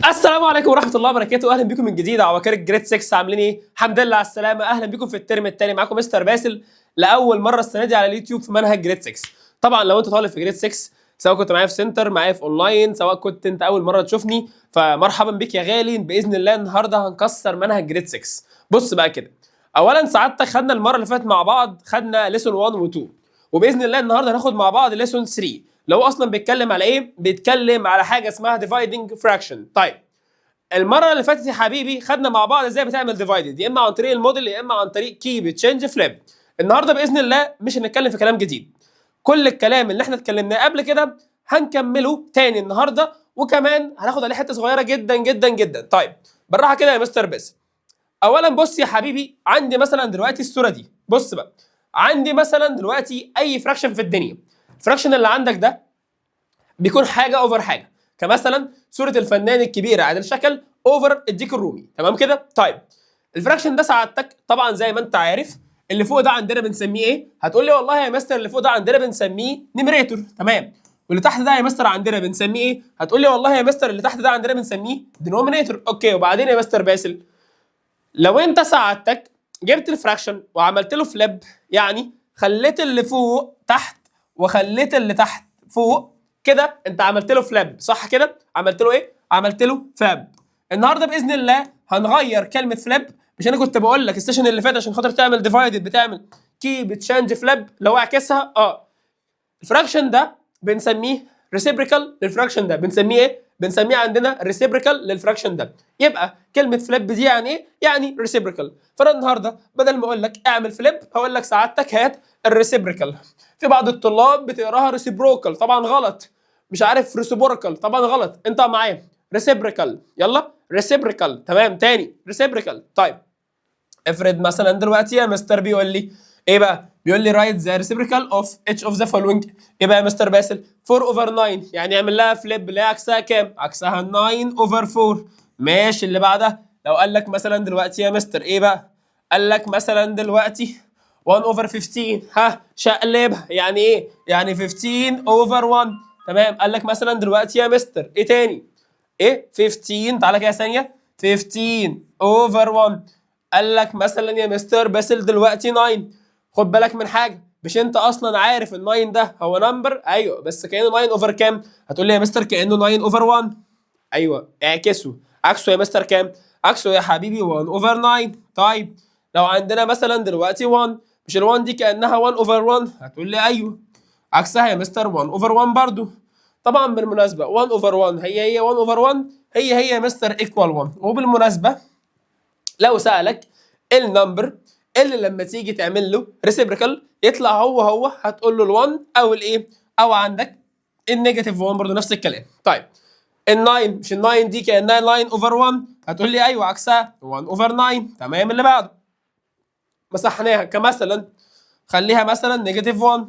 السلام عليكم ورحمة الله وبركاته، اهلا بكم من جديد عباقرة grade 6. عاملين ايه؟ الحمد لله على السلامه. اهلا بكم في الترم الثاني، معاكم مستر باسل لاول مرة السنة دي على اليوتيوب في منهج grade 6. طبعا لو انت طالب في grade 6، سواء كنت معايا في center، معايا في اونلاين، سواء كنت انت اول مرة تشوفني، فمرحبا بك يا غالي. باذن الله النهارده هنكسر منهج grade 6. بص بقى كده، اولا سعادتك خدنا المرة اللي فاتت مع بعض، خدنا lesson 1 و2، وباذن الله النهارده هناخد مع بعض lesson 3، اللي هو اصلا بيتكلم على ايه؟ بيتكلم على حاجة اسمها dividing fraction. طيب، المرة اللي فاتت يا حبيبي خدنا مع بعض ازاي بتعمل divided، يا اما عن طريق الموديل يا اما عن طريق keep change flip. النهارده باذن الله مش هنتكلم في كلام جديد، كل الكلام اللي احنا اتكلمناه قبل كده هنكمله تاني النهارده، وكمان هناخد عليه حتة صغيرة جدا جدا جدا. طيب، بالراحة كده يا مستر باسل. اولا بص يا حبيبي، عندي مثلا دلوقتي الصورة دي. بص بقى، عندي مثلا دلوقتي اي fraction في الدنيا. ال fraction اللي عندك ده بيكون حاجة over حاجه، كمثلا صوره الفنان الكبير عادل شكل over الديك الرومي، تمام كده؟ طيب، ال fraction ده سعادتك طبعا زي ما انت عارف، اللي فوق ده عندنا بنسميه ايه؟ هتقول لي والله يا مستر اللي فوق ده عندنا بنسميه numerator. تمام. واللي تحت ده يا مستر عندنا بنسميه ايه؟ هتقول لي والله يا مستر اللي تحت ده عندنا بنسميه denominator. okay، وبعدين يا مستر باسل؟ لو انت سعادتك جبت ال fraction وعملت له flip، يعني خليت اللي فوق تحت وخليت اللي تحت فوق، كده انت عملت له flip، صح كده؟ عملت له ايه؟ عملت له flip. النهارده باذن الله هنغير كلمة flip. مش انا كنت بقول لك ال session اللي فات عشان خاطر تعمل divided بتعمل keep change flip؟ لو اعكسها، ال fraction ده بنسميه reciprocal لل fraction ده. بنسميه ايه؟ بنسميه عندنا reciprocal لل fraction ده. يبقى كلمة flip دي يعني ايه؟ يعني reciprocal. فانا النهارده بدل ما اقول لك اعمل flip، هقول لك سعادتك هات ال reciprocal. في بعض الطلاب بتقراها reciprocal، طبعا غلط. مش عارف reciprocal، طبعا غلط. انت معايا reciprocal، يلا reciprocal. تمام، تاني reciprocal. طيب، افرض مثلا دلوقتي يا مستر بيقول لي ايه بقى؟ بيقول لي write the reciprocal of each of the following. ايه بقى يا مستر باسل؟ 4 over 9، يعني اعمل لها flip، اللي هي عكسها كام؟ عكسها 9 over 4. ماشي، اللي بعدها لو قال لك مثلا دلوقتي يا مستر ايه بقى؟ قال لك مثلا دلوقتي 1 over 15، ها، شقلبها، يعني ايه؟ يعني 15 over 1. تمام. قال لك مثلا دلوقتي يا مستر ايه تاني؟ ايه؟ 15، تعالى كده ثانيه، 15 over 1. قال لك مثلا يا مستر باسل دلوقتي 9. خد بالك من حاجه، مش انت اصلا عارف ال 9 ده هو number؟ ايوه، بس كانه 9 over كام؟ هتقول لي يا مستر كانه 9 over 1. ايوه، اعكسه. عكسه يا مستر كام؟ عكسه يا حبيبي 1 over 9. طيب، لو عندنا مثلا دلوقتي 1، مش ال 1 دي كانها 1 over 1؟ هتقول لي ايوه. عكسها يا مستر 1 over 1 برضو. طبعا بالمناسبة 1 over 1 هي هي 1 over 1، هي هي يا مستر equal 1. وبالمناسبة لو سالك ال number اللي لما تيجي تعمل له reciprocal يطلع هو هو، هتقول له ال1 او الايه؟ او عندك ال negative 1 برضه نفس الكلام. طيب، ال9، مش ال9 دي كانها 9 over 1؟ هتقول لي ايوه، عكسها 1 over 9. تمام، اللي بعده مسحناها، كمثلا خليها مثلا negative 1.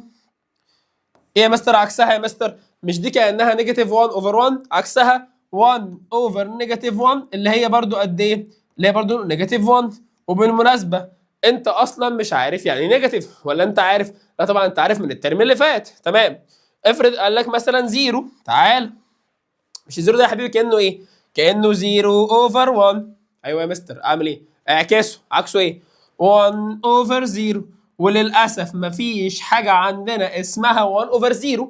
ايه يا مستر عكسها يا مستر؟ مش دي كانها negative 1 over 1؟ عكسها 1 over negative 1، اللي هي برضو قد ايه؟ اللي هي برضو negative 1. وبالمناسبة انت اصلا مش عارف يعني negative، ولا انت عارف؟ لا طبعا، انت عارف من الترم اللي فات. تمام. افرض قال لك مثلا zero، تعال، مش ال zero ده يا حبيبي كانه ايه؟ كانه zero over 1. ايوه يا مستر، اعمل ايه؟ اعكسه. عكسه ايه؟ 1 over 0. وللاسف مفيش حاجة عندنا اسمها 1 over 0،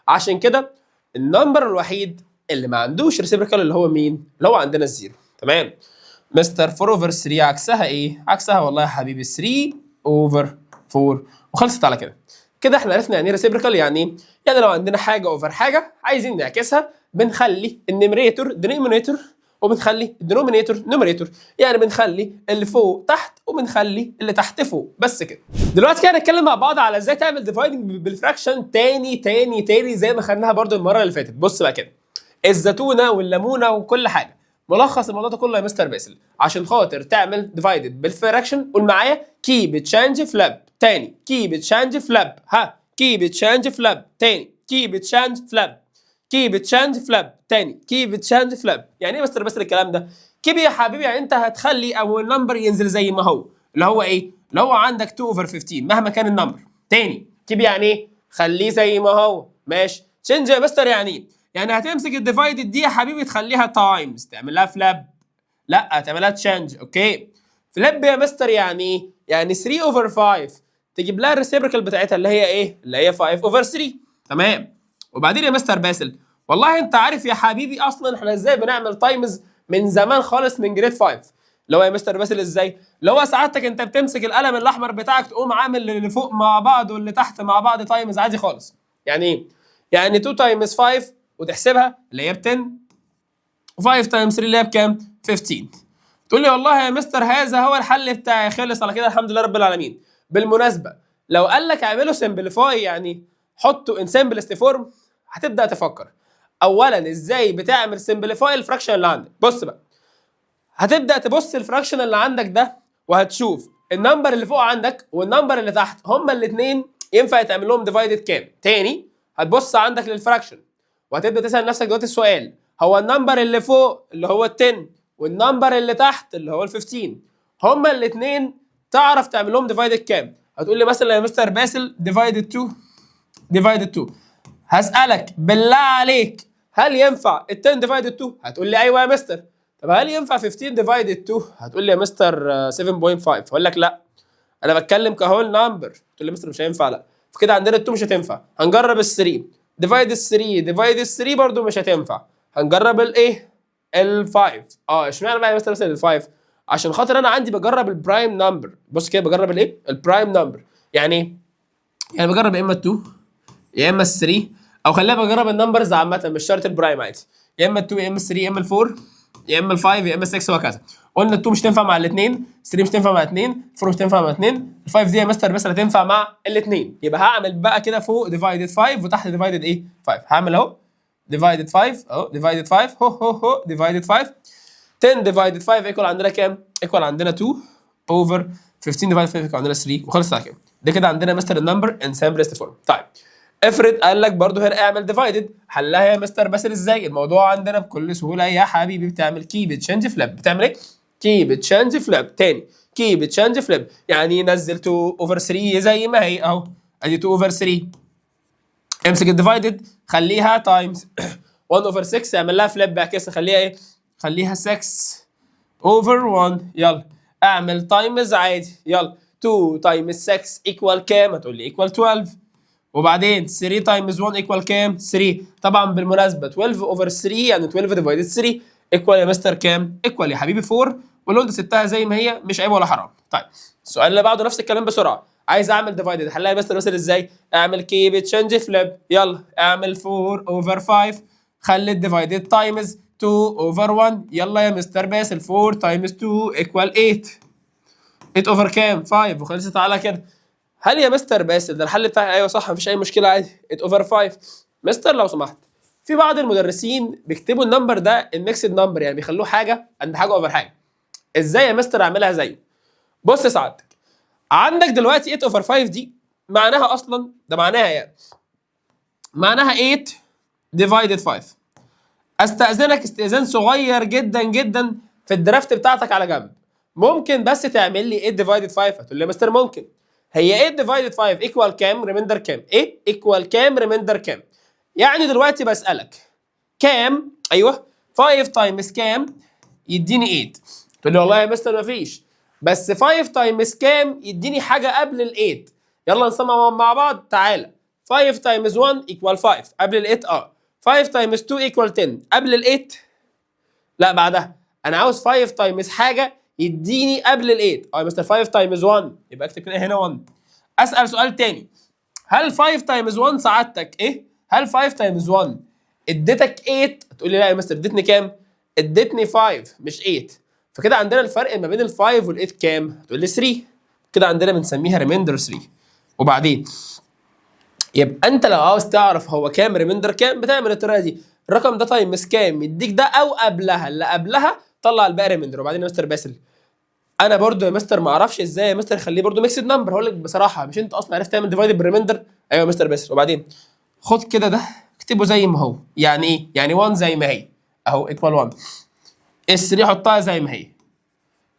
عشان كده ال number الوحيد اللي ما عندوش reciprocal اللي هو مين؟ اللي هو عندنا ال zero. تمام. مستر، 4 over 3 عكسها ايه؟ عكسها والله يا حبيبي 3 over 4، وخلصت على كده. كده احنا عرفنا يعني ايه reciprocal. يعني ايه؟ يعني لو عندنا حاجة over حاجة عايزين نعكسها، بنخلي ال numerator denominator وبنخلي ال denominator numerator، يعني بنخلي اللي فوق تحت وبنخلي اللي تحت فوق، بس كده. دلوقتي كده هنتكلم مع بعض على ازاي تعمل dividing بال fraction تاني تاني تاني، زي ما خدناها برضو المرة اللي فاتت. بص بقى كده، الزتونه والليمونه وكل حاجه، ملخص الموضوع ده كله يا مستر باسل، عشان خاطر تعمل divided بال fraction قول معايا keep change flip. تاني keep change flip. ها، keep change flip. تاني keep change flip. keep change flip. تاني keep change flip. يعني ايه مستر باسل الكلام ده؟ keep يا حبيبي يعني انت هتخلي اول number ينزل زي ما هو، اللي هو ايه؟ اللي هو عندك 2 over 15، مهما كان ال number. تاني، keep يعني ايه؟ خليه زي ما هو. ماشي. change يا مستر يعني ايه؟ يعني هتمسك ال divided دي يا حبيبي تخليها times، تعمل لها flip. لا، تعملها change. okay، flip يا مستر يعني ايه؟ يعني 3 over 5 تجيب لها ال reciprocal بتاعتها اللي هي ايه؟ اللي هي 5 over 3. تمام. وبعدين يا مستر باسل، والله انت عارف يا حبيبي اصلا احنا ازاي بنعمل times من زمان خالص من grade 5. اللي هو يا مستر باسل ازاي؟ اللي هو سعادتك انت بتمسك القلم الاحمر بتاعك، تقوم عامل اللي فوق مع بعض واللي تحت مع بعض times عادي خالص. يعني ايه؟ يعني 2 times 5 وتحسبها اللي هي ب 10، و5 times 3 اللي هي بكام؟ 15. تقول لي والله يا مستر هذا هو الحل بتاعي، خلص على كده، الحمد لله رب العالمين. بالمناسبه، لو قال لك اعمله simplify، يعني حطه in simplest form، هتبدا تفكر اولا ازاي بتعمل simplify ال fraction اللي عندك. بص بقى، هتبدا تبص ال fraction اللي عندك ده وهتشوف ال number اللي فوق عندك وال number اللي تحت، هما الاثنين ينفع يتعمل لهم divided كام؟ تاني، هتبص عندك لل fraction وهتبدا تسال نفسك دلوقتي السؤال: هو ال number اللي فوق اللي هو ال 10 وال number اللي تحت اللي هو ال 15، هما الاثنين تعرف تعمل لهم divided كام؟ هتقول لي مثلا يا مستر باسل divided 2 divided 2. هسألك بالله عليك، هل ينفع ال 10 divided 2؟ هتقول لي ايوه يا مستر. طب هل ينفع 15 divided 2؟ هتقول لي يا مستر 7.5. هقول لك لا، انا بتكلم ك whole number. تقول لي مستر مش هينفع. لا، فكده عندنا ال 2 مش هتنفع. هنجرب ال 3، divide ال 3، divide ال 3 برضو مش هتنفع. هنجرب الايه؟ ال 5. اشمعنى بقى يا مستر مثلا ال 5؟ عشان خاطر انا عندي بجرب ال prime number. بص كده، بجرب الايه؟ ال prime number. يعني ايه؟ يعني بجرب يا اما 2 يا اما 3، او خليها بجرب ال numbers عامه، مش شرط ال prime، عادي، يا اما 2 يا اما 3 يا اما 4 يا اما 5 يا اما 6 وهكذا. قلنا 2 مش تنفع مع الاثنين، 3 مش تنفع مع الاثنين، 4 مش تنفع مع الاثنين، 5 دي يا مستر بس هتنفع مع الاثنين. يبقى هعمل بقى كده فوق divided 5 وتحت divided ايه؟ 5. هعمل اهو divided 5، اهو divided 5، هو هو هو divided 5. 10 divided 5 equal عندنا كام؟ equal عندنا 2 over 15 divided 5 equal عندنا 3، وخلص على كده. ده كده عندنا مستر ال number in simplest form. طيب، افرض قال لك برضو هنا اعمل divided، حلها يا مستر باسل ازاي؟ الموضوع عندنا بكل سهولة يا حبيبي، بتعمل keep change flip. بتعمل ايه؟ keep change flip. تاني، keep change flip يعني نزل 2 over 3 زي ما هي، اهو ادي 2 over 3. امسك ال divided خليها times، 1 over 6 اعمل لها flip بقى كده، خليها ايه؟ خليها 6 over 1. يلا اعمل times عادي، يلا 2 times 6 equal كام؟ هتقول لي equal 12. وبعدين 3 times 1 equal كام؟ 3. طبعا بالمناسبة 12 over 3 يعني 12 divided 3 equal يا مستر كام؟ equal يا حبيبي 4، ولو انت سبتها زي ما هي مش عيب ولا حرام. طيب، السؤال اللي بعده نفس الكلام بسرعه، عايز اعمل divided، حلها يا مستر مثلا ازاي؟ اعمل keep change flip. يلا اعمل 4 over 5، خلي ال divided times 2 over 1. يلا يا مستر باسل، 4 times 2 equal 8. 8 over كام؟ 5، وخلصت على كده. هل يا مستر باسل ده الحل بتاعي؟ ايوه صح، مفيش اي مشكله، عادي، 8 over 5. مستر لو سمحت، في بعض المدرسين بيكتبوا ال number ده ال mixed number، يعني بيخلوه حاجة عند حاجة over حاجه. ازاي يا مستر اعملها زيه؟ بص يا سعادتك، عندك دلوقتي 8 over 5 دي معناها اصلا، ده معناها يعني معناها 8 divided 5. استاذنك استئذان صغير جدا جدا، في ال draft بتاعتك على جنب ممكن بس تعمل لي 8 divided 5؟ هتقول لي يا مستر ممكن. هي 8 divided 5 equal كام remainder كام؟ ايه؟ equal كام remainder كام؟ يعني دلوقتي بسالك كام، ايوه، 5 times كام يديني 8؟ تقول لي والله يا مستر مفيش، بس 5 times كام يديني حاجة قبل ال 8؟ يلا نسمع مع بعض، تعالى، 5 times 1 equal 5، قبل ال 8. 5 times 2 equal 10، قبل ال 8؟ لا، بعدها. انا عاوز 5 times حاجة يديني قبل ال 8. يا مستر 5 times 1، يبقى اكتب كده هنا 1. اسال سؤال تاني: هل 5 times 1 سعادتك ايه؟ هل 5 times 1 اديتك 8؟ تقول لي لا يا مستر، اديتني كام؟ اديتني 5 مش 8. فكده عندنا الفرق ما بين ال 5 وال 8 كام؟ تقول لي 3. كده عندنا بنسميها remainder 3. وبعدين يبقى انت لو عاوز تعرف هو كام remainder كام، بتعمل الطريقة دي: الرقم ده times كام يديك ده او قبلها، اللي قبلها طلع الباقي remainder. وبعدين يا مستر باسل، انا برضو يا مستر ما اعرفش ازاي يا مستر خليه برضو mixed number. هقول لك بصراحه، مش انت اصلا عرفت تعمل divide بال remainder؟ ايوه يا مستر باسل. وبعدين خد كده ده اكتبه زي ما هو. يعني ايه؟ يعني 1 زي ما هي اهو equal 1، ال 3 حطها زي ما هي.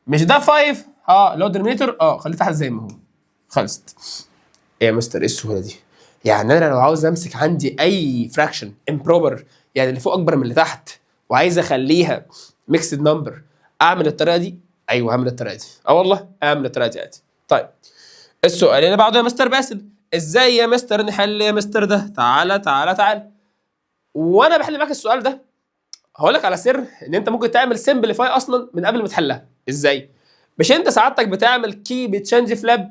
مش ده 5؟ اللي هو denominator، خليه تحت زي ما هو. خلصت. ايه يا مستر، ايه السهولة دي؟ يعني انا لو عاوز امسك عندي اي fraction improper يعني اللي فوق اكبر من اللي تحت، وعايز اخليها mixed number، اعمل الطريقة دي؟ ايوه، اعمل الطريقة دي. اه والله، اعمل الطريقة دي عادي. طيب، السؤال اللي بعده يا مستر باسل، ازاي يا مستر نحل يا مستر ده؟ تعالى تعالى تعالى، وانا بحل معاك السؤال ده هقول لك على سر، ان انت ممكن تعمل simplify اصلا من قبل ما تحلها. ازاي؟ مش انت سعادتك بتعمل keep change flip؟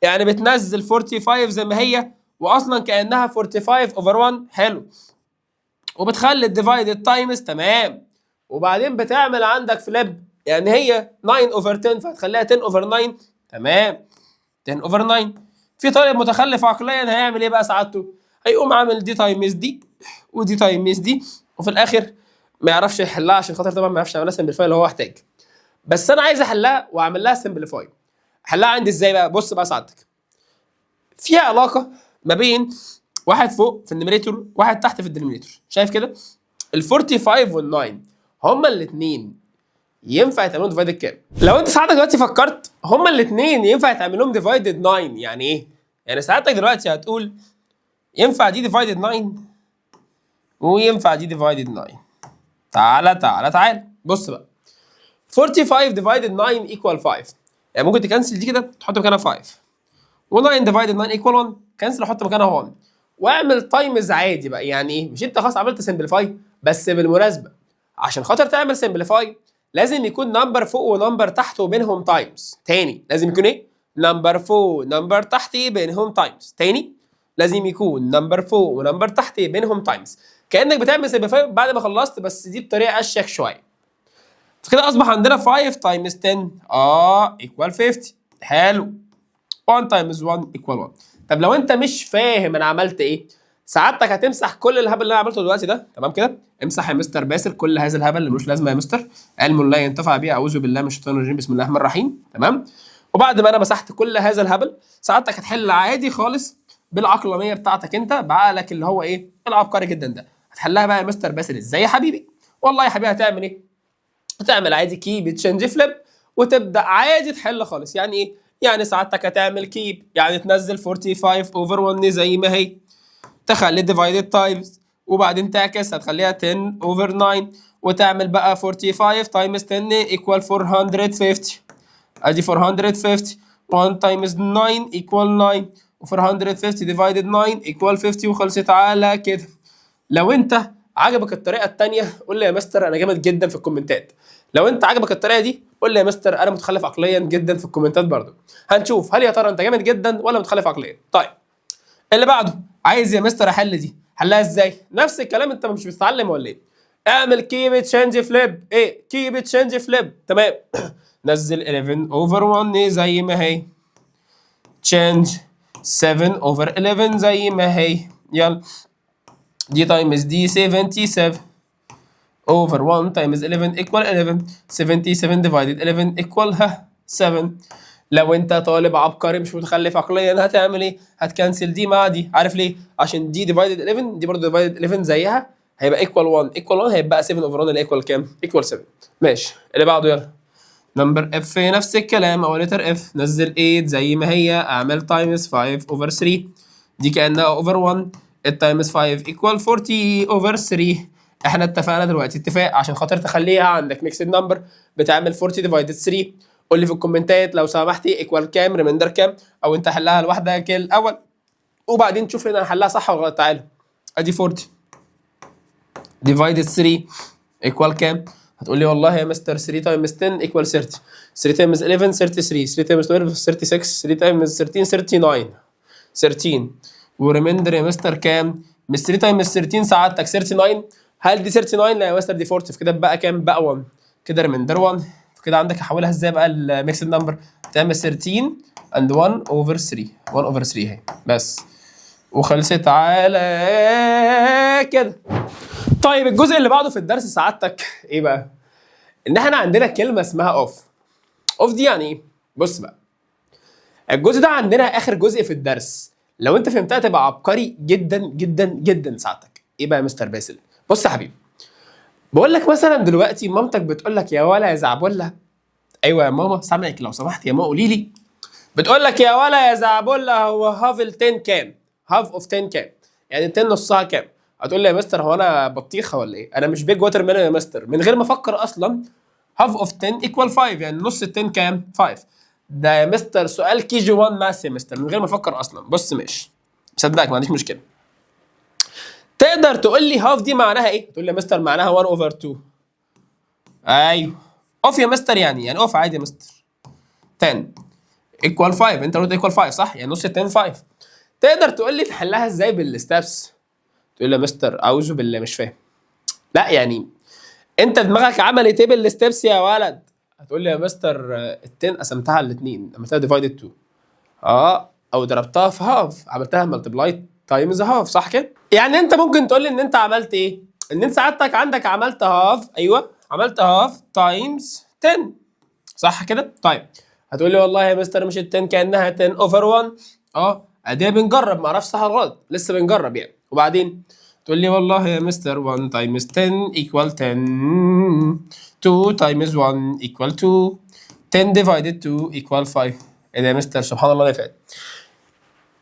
يعني بتنزل 45 زي ما هي، واصلا كانها 45 over 1. حلو. وبتخلي ال divided times، تمام. وبعدين بتعمل عندك flip، يعني هي 9 over 10 فهتخليها 10 over 9، تمام، 10 over 9. في طالب متخلف عقليا هيعمل ايه بقى سعادته؟ هيقوم عامل دي times دي ودي times دي، وفي الاخر ما يعرفش يحلها، عشان خاطر طبعا ما يعرفش يعملها simplify اللي هو احتاج. بس انا عايز احلها واعمل لها simplify. احلها عندي ازاي بقى؟ بص بقى سعادتك، في علاقة ما بين واحد فوق في ال numerator، واحد تحت في ال denominator. شايف كده؟ ال 45 وال 9 هما الاثنين ينفع يتعملوا divided كام؟ لو انت ساعتك دلوقتي فكرت، هما الاثنين ينفع يتعملوا divided 9. يعني ايه؟ يعني ساعتك دلوقتي هتقول ينفع دي divided 9 وينفع دي divided 9. تعالى تعالى تعالى، بص بقى، 45 divided 9 equal 5، يعني ممكن ت cancel دي كده تحط مكانها 5، و9 divided 9 equal 1، cancel حط مكانها 1، واعمل times عادي بقى. يعني ايه؟ مش انت خلاص عملت simplify؟ بس بالمناسبه، عشان خاطر تعمل simplify لازم يكون number فوق و number تحت وبينهم times. تاني، لازم يكون ايه؟ number فوق، number تحت، بينهم times. تاني، لازم يكون number فوق و number تحت بينهم times، كانك بتعمل simplify بعد ما خلصت، بس دي بطريقة اشيك شويه. فكده اصبح عندنا 5 times 10 equal 50. حلو. 1 times 1 equal 1. طب لو انت مش فاهم انا عملت ايه، سعادتك هتمسح كل الهبل اللي انا عملته دلوقتي ده، تمام كده؟ امسح يا مستر باسل كل هذا الهبل اللي ملوش لازمه يا مستر، علم لا ينتفع به، اعوذ بالله من الشيطان الرجيم، بسم الله الرحمن الرحيم. تمام. وبعد ما انا مسحت كل هذا الهبل، سعادتك هتحل عادي خالص بالعقلانيه بتاعتك انت، بعقلك اللي هو ايه؟ العبقري جدا ده. هتحلها بقى يا مستر باسل ازاي يا حبيبي؟ والله يا حبيبي هتعمل ايه؟ هتعمل عادي keep change flip وتبدا عادي تحل خالص. يعني ايه؟ يعني سعادتك هتعمل keep، يعني تنزل 45 over 1 زي ما هي، تخلي divided times، وبعدين تعكس، هتخليها 10 over 9، وتعمل بقى 45 times 10 equal 450. ادي 450، 1 times 9 equal 9، و 450 divided 9 equal 50، وخلصت على كده. لو انت عجبك الطريقة الثانية قول لي يا مستر انا جامد جدا في الكومنتات. لو انت عجبك الطريقة دي قول لي يا مستر انا متخلف عقليا جدا في الكومنتات برضو. هنشوف هل يا ترى انت جامد جدا ولا متخلف عقليا. طيب، اللي بعده، عايز يا مستر احل دي، حلها ازاي؟ نفس الكلام، انت مش بتتعلم ولا ايه؟ اعمل keep change flip. ايه؟ keep change flip، تمام. نزل 11 over 1 زي ما هي، change 7 over 11 زي ما هي. يلا، دي times دي 77 over 1 times 11 equal 11. 77 divided 11 equal ها 7. لو انت طالب عبقري مش متخلف عقليا هتعمل ايه؟ هت cancel دي مع دي. عارف ليه؟ عشان دي divided 11، دي برضه divided 11 زيها، هيبقى equal 1 equal 1، هيبقى 7 over 1 اللي equal كام؟ equal 7. ماشي، اللي بعده يلا. number F، نفس الكلام، او letter F، نزل 8 زي ما هي، اعمل times 5 over 3، دي كانها over 1، 8 times 5 equal 40 over 3. احنا اتفقنا دلوقتي اتفاق، عشان خاطر تخليها عندك mixed number بتعمل 40 divided 3. قول لي في الكومنتات لو سمحتي equal كام، remainder كام، او انت حلها لوحدك الاول وبعدين تشوف انا حلها صح ولا غلط. تعالى، ادي 40 divided 3 equal كام؟ هتقول لي والله يا مستر 3 times 10 equal 30، 3 times 11 33، 3 times 12 36، 3 times 13 39، 13 و remainder يا مستر كام؟ مش 3 times 13 سعادتك 39؟ هل دي 39؟ لا يا مستر، دي 40. فكده بقى كام؟ بقى 1. كده remainder 1. فكده عندك احولها ازاي بقى ال mixed number؟ تعمل 13 and 1 over 3، 1 over 3 اهي بس، وخلصت على كده. طيب، الجزء اللي بعده في الدرس سعادتك ايه بقى؟ ان احنا عندنا كلمة اسمها of. of دي يعني ايه؟ بص بقى، الجزء ده عندنا اخر جزء في الدرس، لو انت فهمتها تبقى عبقري جدا جدا جدا. ساعتك ايه بقى يا مستر باسل؟ بص يا حبيبي، بقول لك مثلا دلوقتي مامتك بتقول لك يا ولا يا زعبله. ايوه يا ماما، سامعك، لو سمحت يا ماما قولي لي. بتقول لك يا ولا يا زعبله، هو half ال 10 كام؟ half of 10 كام؟ يعني 10 نصها كام؟ هتقول لي يا مستر هو انا بطيخه ولا ايه؟ انا مش big watermelon يا مستر. من غير ما افكر اصلا، half of 10 equal 5، يعني نص ال 10 كام؟ 5. ده يا مستر سؤال KG 1 math يا مستر، من غير ما افكر اصلا. بص ماشي، مصدقك، ما عنديش مشكله. تقدر تقول لي half دي معناها ايه؟ تقول لي يا مستر معناها 1 over 2. ايوه، of يا مستر، يعني of عادي يا مستر 10 equal 5. انت قلت equal 5 صح؟ يعني نص 10 5. تقدر تقول لي تحلها ازاي بال steps؟ تقول لي يا مستر اعوذ بالله مش فاهم. لا، يعني انت دماغك عملت ايه بال steps يا ولد؟ هتقول لي يا مستر ال 10 قسمتها على الاثنين، عملتها divided 2، او ضربتها في half، عملتها multiply times half، صح كده؟ يعني انت ممكن تقول لي ان انت عملت ايه؟ ان انت سعادتك عندك عملت half، ايوه عملت half times 10، صح كده؟ طيب هتقول لي والله يا مستر مش ال 10 كانها 10 over 1؟ اه، ادينا بنجرب، ما اعرفش صح ولا غلط، لسه بنجرب يعني. وبعدين تقول لي والله يا مستر 1 times 10 equal 10، 2 times 1 equal 2، 10 divided 2 equal 5. ايه ده يا مستر؟ سبحان الله نفعت.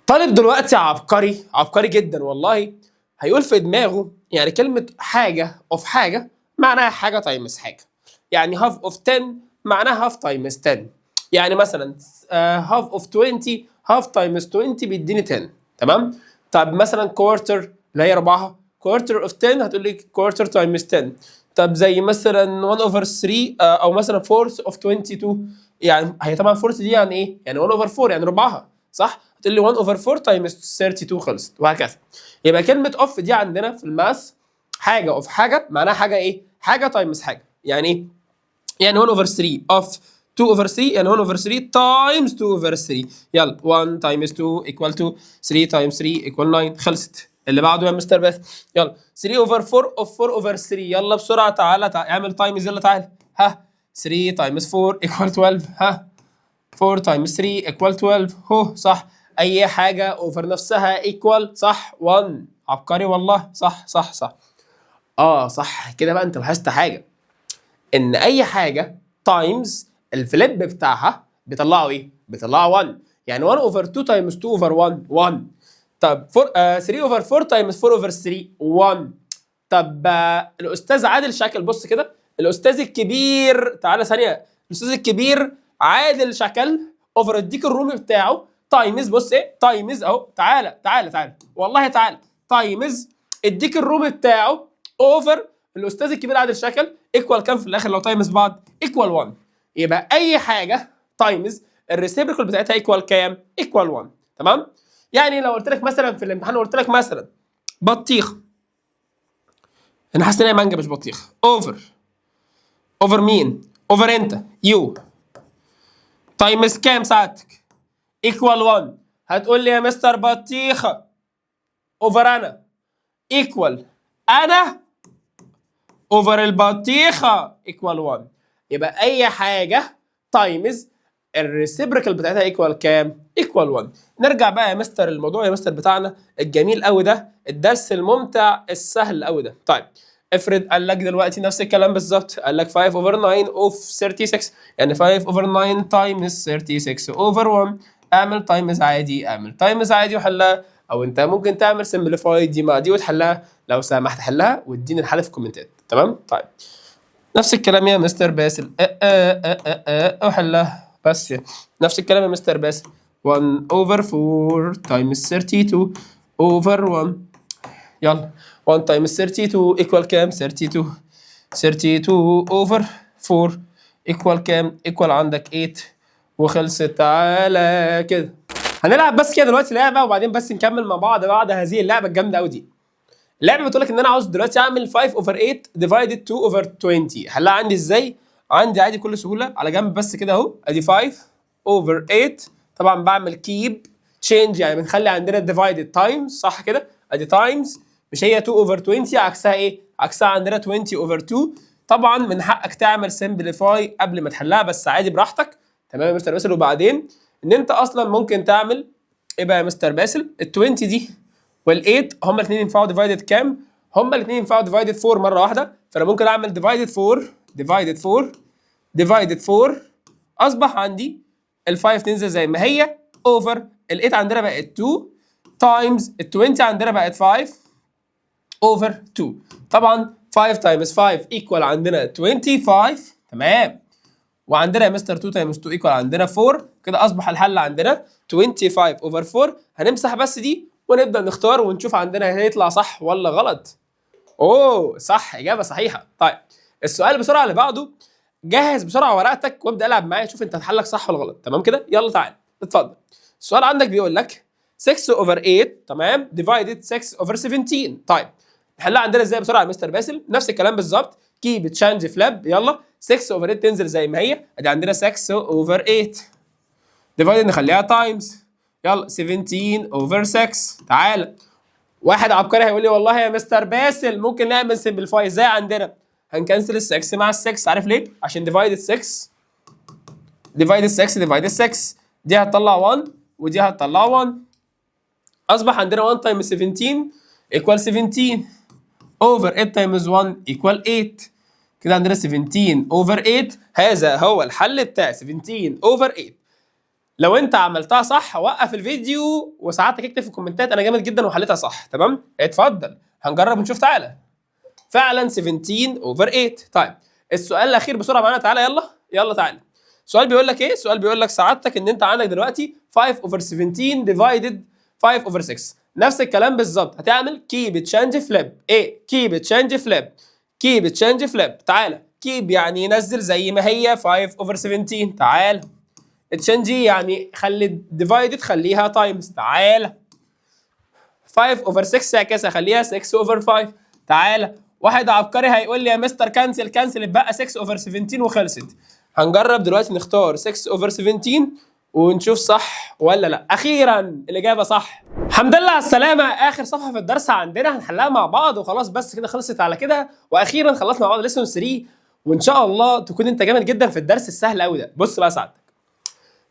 طالب دلوقتي عبقري، عبقري جدا والله، هيقول في دماغه يعني كلمة حاجة of حاجة معناها حاجة times حاجة، يعني half of 10 معناها half times 10، يعني مثلا half of 20، half times 20 بيديني 10، تمام؟ طب مثلا quarter اللي هي ربعها، quarter of 10، هتقول لي quarter times 10. طب زي مثلا 1 over 3 او مثلا fourth of 22، يعني هي طبعا fourth دي يعني ايه؟ يعني 1 over 4، يعني ربعها، صح؟ هتقول لي 1 over 4 times 32، خلصت، وهكذا. يبقى كلمة of دي عندنا في ال math حاجة of حاجة معناها حاجة ايه؟ حاجة times حاجة. يعني ايه؟ يعني 1 over 3 of 2 over 3، يعني 1 over 3 times 2 over 3. يلا، 1 times 2 equal 2، 3 times 3 equal 9. خلصت. اللي بعده يا مستر باسل، يلا، 3 over 4 of 4 over 3. يلا بسرعه، تعالى تعالى اعمل times، يلا تعالى. ها، 3 times 4 equal 12. ها، 4 times 3 equal 12. هو صح، اي حاجة over نفسها equal صح 1. عبقري والله، صح. اه صح كده بقى، انت لاحظت حاجه، ان اي حاجة times ال flip بتاعها بيطلعوا ايه؟ بيطلعوا 1. يعني 1 over 2 times 2 over 1، 1. طب 4 3 over 4 times 4 over 3، 1. طب الاستاذ عادل شكل، بص كده، الاستاذ الكبير، تعالى ثانيه، الاستاذ الكبير عادل شكل over الديك الرومي بتاعه times، بص ايه، times اهو، تعالى تعالى تعالى والله تعالى، times الديك الرومي بتاعه over الاستاذ الكبير عادل شكل equal كام في الاخر لو times بعض؟ equal 1. يبقى اي حاجة times ال reciprocal بتاعتها equal كام؟ equal 1، تمام؟ يعني لو قلت لك مثلا في الامتحان، قلت لك مثلا بطيخ، انا حاسس ان هي مانجا مش بطيخ، over over مين؟ over انت، you، times كام ساعتك؟ equal 1. هتقول لي يا مستر بطيخه over انا equal انا over البطيخه equal 1. يبقى اي حاجة times ال reciprocal بتاعتها equal كام؟ equal 1. نرجع بقى يا مستر الموضوع يا مستر بتاعنا الجميل قوي ده، الدرس الممتع السهل قوي ده. طيب افرض قال لك دلوقتي نفس الكلام بالظبط، قال لك 5 over 9 of 36، يعني 5 over 9 times 36 over 1. اعمل times عادي، اعمل times عادي وحلها، او انت ممكن تعمل simplify دي مع دي وتحلها. لو سمحت حلها واديني الحل في الكومنتات، تمام؟ طيب نفس الكلام يا مستر باسل، اه اه اه اه اه وحلها. بس نفس الكلام يا مستر باسل، 1 over 4 times 32 over 1. يلا، 1 times 32 equal كام؟ 32. 32 over 4 equal كام؟ equal عندك 8، وخلصت. تعالى كده هنلعب بس كده دلوقتي لعبه، وبعدين بس نكمل مع بعض بعد هذه اللعبة الجامدة قوي دي. اللعبة بتقول لك ان انا عاوز دلوقتي اعمل 5 over 8 divided 2 over 20. حلها عندي ازاي؟ عندي عادي بكل سهوله، على جنب بس كده اهو، ادي 5 over 8. طبعا بعمل keep change، يعني بنخلي عندنا divided times، صح كده؟ ادي times، مش هي 2 over 20 عكسها ايه؟ عكسها عندنا 20 over 2. طبعا من حقك تعمل simplify قبل ما تحلها، بس عادي براحتك، تمام يا مستر باسل؟ وبعدين ان انت اصلا ممكن تعمل ايه بقى يا مستر باسل؟ ال 20 دي وال 8 هما الاثنين ينفعوا divided كام؟ هما الاثنين ينفعوا divided 4 مرة واحده، فانا ممكن اعمل divided 4، divided 4، divided 4. اصبح عندي ال 5 تنزل زي ما هي over ال 8 عندنا بقت 2 times ال 20 عندنا بقت 5. over 2. طبعا 5 times 5 equal عندنا 25، تمام؟ وعندنا يا مستر 2 times 2 equal عندنا 4. كده اصبح الحل عندنا 25 over 4. هنمسح بس دي ونبدا نختار ونشوف عندنا هيطلع صح ولا غلط. اوه صح، اجابه صحيحه. طيب، السؤال بسرعة اللي بعده، جهز بسرعة ورقتك وابدا العب معايا، شوف انت حلك صح ولا غلط. تمام كده؟ يلا تعال اتفضل. السؤال عندك بيقول لك 6 over 8، تمام، divided 6 over 17. طيب، نحلها عندنا ازاي بسرعة يا مستر باسل؟ نفس الكلام بالظبط، keep change flip. يلا، 6 over 8 تنزل زي ما هي، ادي عندنا 6 over 8، divided نخليها times، يلا 17 over 6. تعال، واحد عبقري هيقول لي: والله يا مستر باسل ممكن نعمل simplify. ازاي؟ عندنا هن cancel ال 6 مع ال 6. عارف ليه؟ عشان divided 6 divided 6 divided 6، دي هتطلع 1 ودي هتطلع 1. اصبح عندنا 1 times 17 equal 17 over 8 times 1 equal 8. كده عندنا 17 over 8. هذا هو الحل بتاع 17 over 8. لو انت عملتها صح وقف الفيديو وساعتك اكتب في الكومنتات: انا جامد جدا وحليتها صح. تمام؟ اتفضل، هنجرب ونشوف. تعالى، فعلا 17 over 8. طيب، السؤال الاخير بسرعة معانا، تعالى، يلا يلا تعالى. السؤال بيقول لك ايه؟ السؤال بيقول لك سعادتك ان انت عندك دلوقتي 5 over 17 divided 5 over 6. نفس الكلام بالظبط، هتعمل keep change flip. ايه؟ keep change flip، keep change flip. تعالى، keep يعني ينزل زي ما هي 5 over 17. تعالى، change يعني خلي divided خليها times. تعالى، 5 over 6 اعكسها خليها 6 over 5. تعالى، واحد عبقري هيقول لي: يا مستر cancel cancel، اتبقى 6 over 17 وخلصت. هنجرب دلوقتي نختار 6 over 17 ونشوف صح ولا لا. اخيرا الاجابة صح. الحمد لله على السلامه. اخر صفحة في الدرس عندنا هنحلها مع بعض وخلاص، بس كده خلصت على كده. واخيرا خلصنا مع بعض lesson 3، وان شاء الله تكون انت جامد جدا في الدرس السهل قوي ده. بص بقى سعادتك،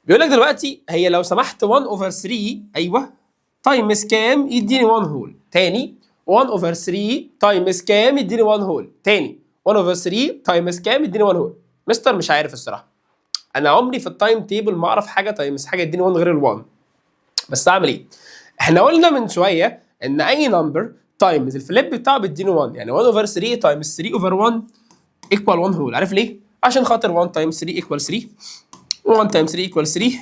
بيقول لك دلوقتي هي لو سمحت 1 over 3، ايوه، times كام يديني 1 whole؟ تاني، 1 over 3 times كام يديني 1 whole؟ تاني، 1 over 3 times كام يديني 1 whole؟ مستر مش عارف الصراحه، انا عمري في ال time table ما اعرف حاجة times حاجة يديني 1 غير ال 1، بس اعمل ايه؟ احنا قلنا من شوية ان اي number times ال flip بتاعه بيديني 1، يعني 1 over 3 times 3 over 1 equal 1 whole. عارف ليه؟ عشان خاطر 1 times 3 equal 3، 1 times 3 equal 3،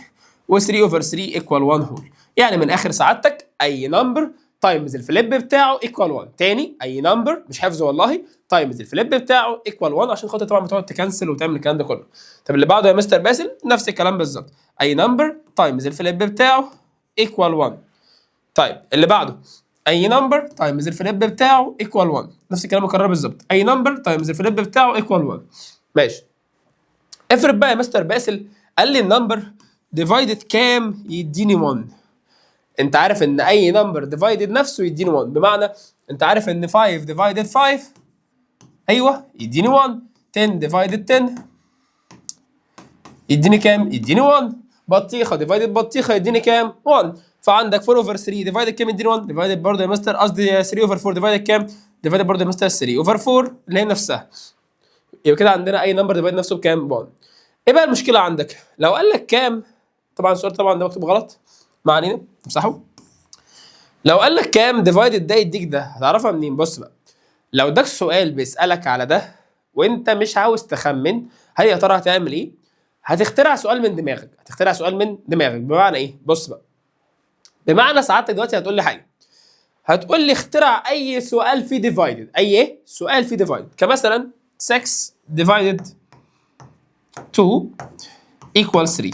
و 3 over 3 equal 1 whole. يعني من اخر سعادتك اي number times ال flip بتاعه equal 1. تاني، اي number، مش حافظه والله، times ال flip بتاعه equal 1، عشان خاطر طبعا بتقعد ت cancel وتعمل الكلام ده كله. طب اللي بعده يا مستر باسل؟ نفس الكلام بالظبط، اي number times ال flip بتاعه equal 1. طيب، اللي بعده، اي number times ال flip بتاعه equal 1. نفس الكلام مكرر بالظبط، اي number times ال flip بتاعه equal 1. ماشي، افرض بقى يا مستر باسل قال لي ال number divided كام يديني 1؟ انت عارف ان اي number divided نفسه يديني 1، بمعنى انت عارف ان 5 divided 5، ايوه، يديني 1. 10 divided 10 يديني كام؟ يديني 1. بطيخه divided بطيخه يديني كام؟ 1. فعندك 4 over 3 divided كام يديني 1؟ divided برضه يا مستر، قصدي 3 over 4 divided كام؟ divided برضه يا مستر 3 over 4 اللي هي نفسها. يبقى كده عندنا اي number divide نفسه بكام؟ 1. ايه بقى المشكلة عندك؟ لو قال لك كام، طبعا السؤال طبعا ده مكتوب غلط، ما علينا، امسحه. لو قال لك كام divided ده يديك ده، هتعرفها منين؟ بص بقى، لو اداك سؤال بيسالك على ده وانت مش عاوز تخمن، هل يا ترى هتعمل ايه؟ هتخترع سؤال من دماغك. هتخترع سؤال من دماغك بمعنى ايه؟ بص بقى، بمعنى سعادتك دلوقتي هتقول لي حاجه، هتقول لي اخترع اي سؤال فيه divided. اي ايه؟ سؤال فيه divided، كمثلا 6 divided 2 equal 3.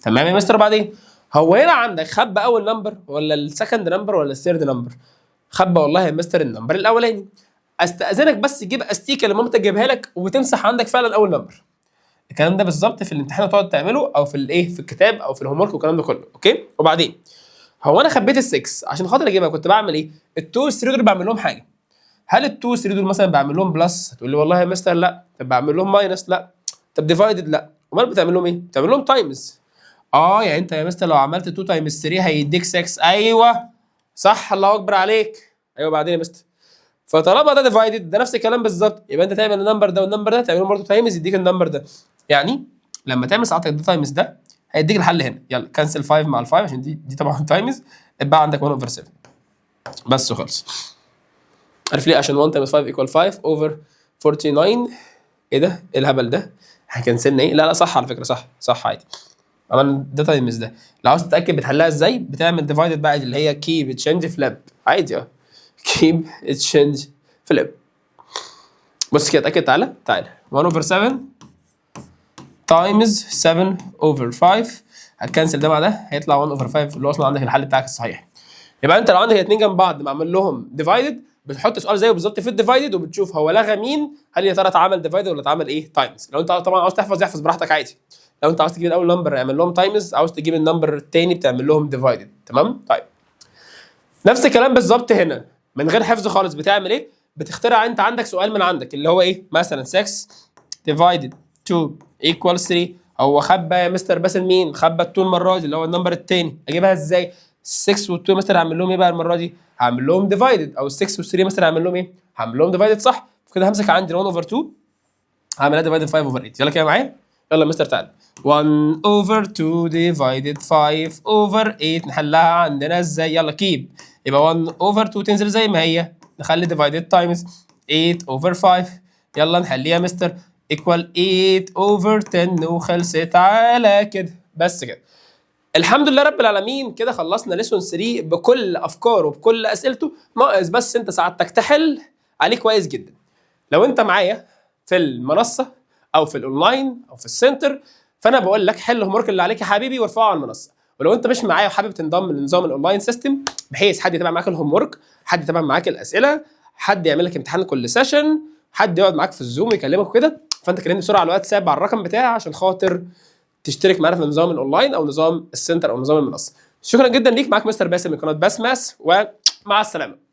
تمام يا مستر، بعدين هو هنا عندك خبى اول number ولا ال second number ولا ال third number؟ خبى والله يا مستر ال number الاولاني. استاذنك بس تجيب استيكه اللي مامتك جايبها لك وتمسح عندك فعلا اول number. الكلام ده بالظبط في الامتحان هتقعد تعمله او في الايه، في الكتاب او في ال homework والكلام ده كله. okay، وبعدين هو انا خبيت ال6 عشان خاطر اجيبها كنت بعمل ايه؟ ال2 3 دول بعمل لهم حاجه. هل ال2 3 دول مثلا بعمل لهم plus؟ هتقول لي: والله يا مستر لا. طب بعمل لهم minus؟ لا. طب divided؟ لا. امال بتعمل لهم ايه؟ بتعمل لهم times. اه، يعني انت يا مستر لو عملت 2 times 3 هيديك 6. ايوه صح، الله اكبر عليك. ايوه، بعدين يا مستر، فطالما ده divided ده نفس الكلام بالظبط، يبقى انت تعمل ال number ده وال number ده تعملهم برضه times يديك ال number ده. يعني لما تعمل ساعتك ده times ده هيديك الحل هنا. يلا، cancel 5 مع ال 5 عشان دي طبعا times، اتبقى عندك 1 over 7 بس وخلص. عارف ليه؟ عشان 1 times 5 equal 5 over 49. ايه ده؟ ايه الهبل ده؟ احنا كنسلنا ايه؟ لا لا، صح على فكره، صح صح، عادي. عملنا ده times ده. لو عاوز تتاكد بتحلها ازاي، بتعمل divided بقى، اللي هي keep change flip، عادي اه، keep change flip. بص كده، اتاكد، تعالى تعالى، 1 over 7 times 7 over 5، هت cancel ده مع ده، هيطلع 1 over 5، اللي هو اصلا عندك الحل بتاعك الصحيح. يبقى انت لو عندك الاثنين جنب بعض معمول لهم divided، بتحط سؤال زيه بالظبط في ال divided وبتشوف هو لغى مين، هل يا ترى اتعمل divided ولا اتعمل ايه times. لو انت طبعا عاوز تحفظ، احفظ براحتك عادي. لو انت عاوز تجيب الاول number اعمل لهم times، عاوز تجيب ال number الثاني بتعمل لهم divided. تمام؟ طيب، نفس الكلام بالظبط هنا، من غير حفظ خالص، بتعمل ايه؟ بتخترع انت عندك سؤال من عندك، اللي هو ايه مثلا؟ 6 divided 2 equals 3. هو خبى يا مستر باسل مين؟ خبى ال two المرة دي، اللي هو ال number الثاني. اجيبها ازاي؟ 6 وال2 مستر هعمل لهم ايه بقى المرة دي؟ هعمل لهم divided. او 6 وال3 مستر هعمل لهم ايه؟ هعمل لهم divided، صح؟ كده همسك عندي 1 over 2، هعملها divided 5 over 8. يلا كده معايا، يلا يا مستر تعالى، 1 over 2 divided 5 over 8، نحلها عندنا ازاي؟ يلا keep، يبقى 1 over 2 تنزل زي ما هي، نخلي divided times 8 over 5. يلا نحليها يا مستر، equal 8 over 10، وخلصت على كده. بس كده، الحمد لله رب العالمين، كده خلصنا lesson 3 بكل افكاره بكل اسئلته. ناقص بس انت سعادتك تحل عليه كويس جدا. لو انت معايا في المنصة او في الاونلاين او في ال center، فانا بقول لك حل ال homework اللي عليك يا حبيبي وارفعه على المنصه. ولو انت مش معايا وحابب تنضم لنظام ال online system، بحيث حد يتابع معاك ال homework، حد يتابع معاك الاسئله، حد يعمل لك امتحان كل session، حد يقعد معاك في ال Zoom يكلمك وكده، فانت كلمني بسرعة على الواتساب على الرقم بتاعي عشان خاطر تشترك معانا في نظام الاونلاين او نظام ال center او نظام المنصه. شكرا جدا ليك، معاك مستر باسم من قناة باسماس، ومع السلامه.